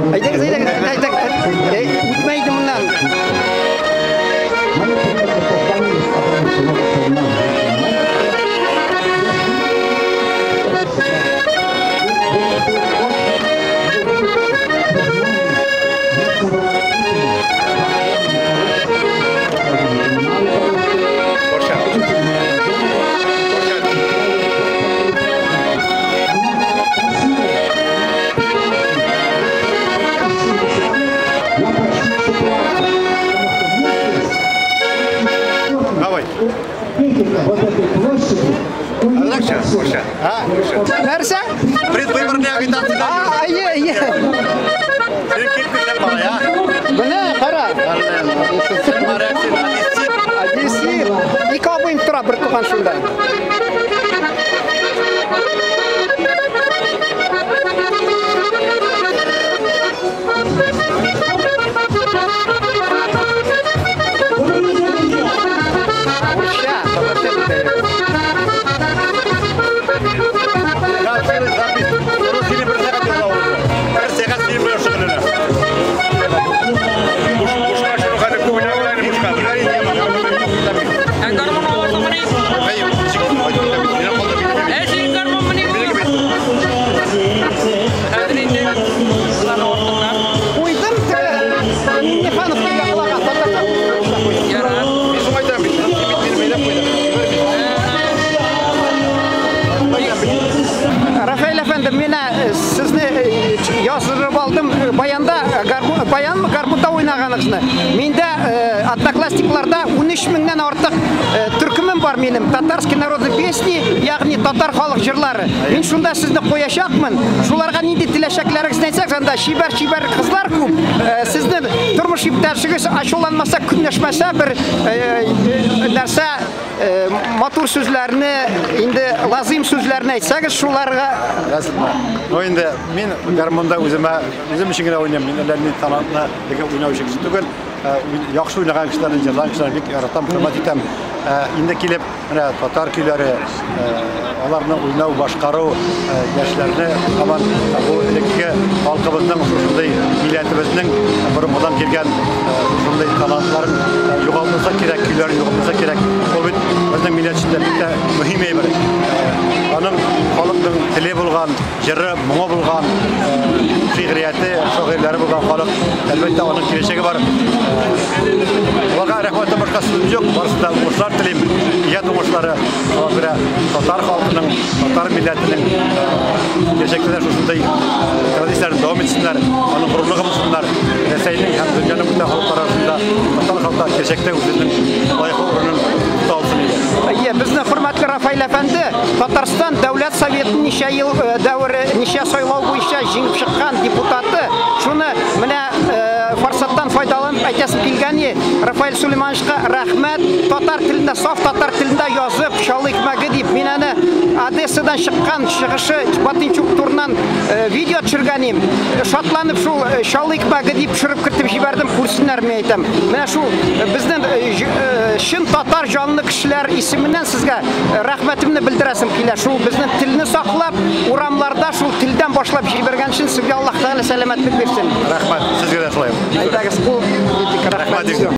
Әйдәгез, әйдәгез, әйдәгез. Үтмәйде моннан. Нәрсә? Предвыборная агитация. А, әйе, әйе. Син кип китеп бара, я? Менә, кара. Син Одессит. Ике абыем тора бер туган шунда. Урысча, татарча бит. Куйдым теге Миннехановка яклаган татарча куйдым. Рафаэль әфәнде, менә сезне яздырып алдым баянда, баянмы, гармунда уйнаганыгызны. Миндә одноклассникларда 13 меңнән артык төркемем бар минем. Татарский народный песни, ягъни татар халык җырлары. Мин шунда сезне куячакмын. Шуларга нинди теләчәкләрегезне әйтсәгез, анда чибәр-чибәр кызлар күп. Сезне тормыш иптәшегез ачуланмаса, көнләшмәсә бер нәрсә матур сүзләрне, инде лазим сүзләрне әйтсәгез, шуларга. Ну инде мин гармунда үземә үзем өчен генә уйныйм. Мин әллә ни талантлы теге уйнаучы кеше түгел. Яхшы уйнаган кешеләрне, җырлаган кешеләрне бик яратам, хөрмәт итәм. Инде килеп менә татар көйләре, аларны уйнау, башкару, яшьләрне һаман бу элекке халкыбызның шушындый милләтебезнең борынгыдан килгән шушындый талантларын югалтмаса кирәк, көйләрен югалтмаса кирәк. Ул бит безнең милләт өчен дә бик тә мөһим әйбер. Аның халыкның теле булган, җыры, моңы булган, шигърияте, шагыйрьләре булган халык, әлбәттә, аның киләчәге бар. Аларга рәхмәттән башка сүзем юк. Барысы да уңышлар телим. Иҗат уңышлары. Шуңа күрә татар халкының, татар милләтенең киләчәктә дә шушындый традицияләрен дәвам итсеннәр, аның горурлыгы булсыннар. Рәсәйнең һәм дөньяның бүтән халыклары арасында татар халкы киләчәктә үзенең лаеклы урынын тота алсын иде. Әйе, безнең хөрмәтле Рафаэль әфәнде, Татарстан Дәүләт Советының ничә ел дәвере, ничә сайлау буенча җиңеп чыккан депутаты. Шуны менә форсаттан файдаланып әйтәсем килгән, Рафаэль Сулеймановичка рәхмәт. Татар телендә, саф татар телендә язып, Чаллы икмәге дип, мин аны Одессадан чыккан чыгышы Батынчук турыннан видео төшергән идем. Шатланып шул Чаллы икмәге дип төшереп кертеп җибәрдем, күрсеннәр, мин әйтәм. Менә шул безнең чын татар җанлы кешеләр исеменнән сезгә рәхмәтемне белдерәсем килә. Шул безнең телне саклап, урамларда шул телдән башлап җибәргән өчен сезгә Аллаһ Тәгалә сәламәтлек бирсен. Рәхмәт, сезгә дә шулай. Әйдәгез, кул итик, рәхмәт. Рәхмәт.